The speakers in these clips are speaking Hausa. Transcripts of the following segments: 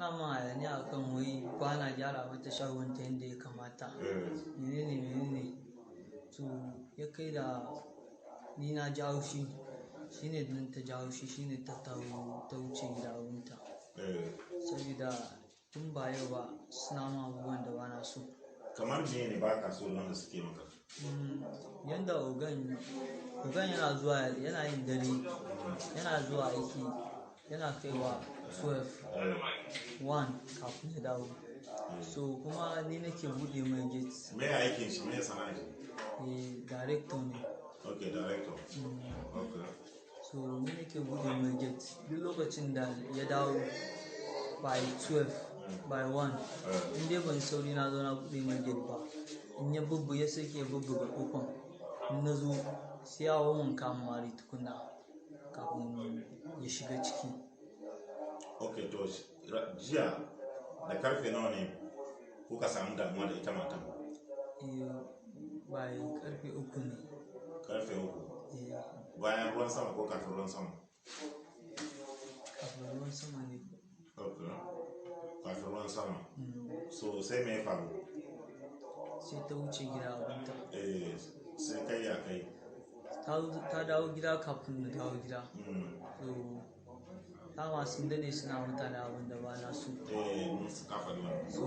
Tana min hayaniya akan wai ba na gyara mata shagonta yadda ya kamata. Menene menene? To ya kai da ni na ji haushi. Shine nan ta ji haushi, shine ta taho ta wuce gida abunta. Saboda tun ba yau ba suna min abubuwan da ba na so. Kamar me ne ba ka so wanda suke maka? Yanda ogan yana zuwa, yana yin dare, yana zuwa aiki, yana kaiwa 12, 1 kafin ya dawo. So kuma ni nake buɗe mai gate. Me aikin shi? Me sana'ar shi? Eh, director ne. Okay, director. Okay. So ni nake buɗe mai gate. Duk lokacin da ya dawo by 12, by 1, in dai ban sauri na zo na buɗe mai gate ba, in ya bubbu ya sake ya bubbuga ƙofan, in na zo sai ya wanka mari tukuna kafin ya shiga ciki. Okay, to jiya da karfe nawa ne kuka samu damuwa da ita matan? Eh, by karfe 3 ne. Karfe 3. Eh. Bayan ruwan sama ko kafin ruwan sama? Kafin ruwan sama ne. Okay. Kafin ruwan sama. So sai me ya faru? Sai ta wuce gida abunta. Eh, sai kai ya kai. Ta dawo gida kafin na dawo gida. So dama sun dade suna mutane abin da ba na so. Eh, mun ka faɗi wannan. So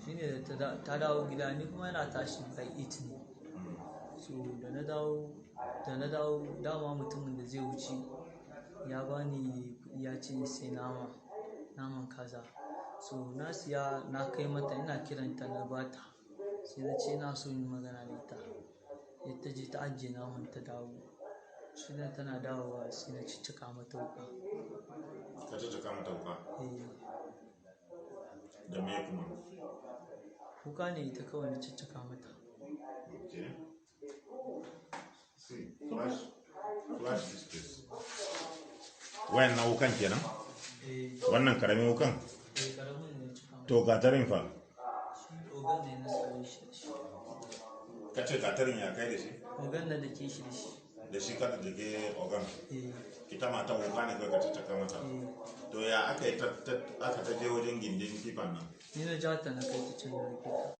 shine da ta dawo gida, ni kuma yana tashi by 8 ne. So da na dawo dama mutumin da zai wuce ya bani kuɗi, ya ce in sai nama, naman kaza. So na siya, na kai mata, ina kiranta na bata. Sai na ce ina so in yi magana da ita. Sai ta je ta ajiye naman ta dawo. Shine tana dawowa sai na ciccika mata wuƙa. Ka ciccika mata wuƙa? Eh. Da me kuma? Wuƙa ne ita kawai na ciccika mata. Okay. See, flash, flash this place. Wayan na wukan kenan? Eh. Wannan karamin wukan? Eh, karamin ne na cika mata. To gatarin fa? Shi ogan ne na sare shi da shi. Ka ce gatarin ya kai da shi? Ogan na dake shi da shi. Da shi ka dake ogan? Eh. Ita matan wuka ne kawai ka ciccika mata? Eh. To ya aka yi aka ta je wajen gindin fifan nan? Ni na ja ta na kai ta can na rufe ta.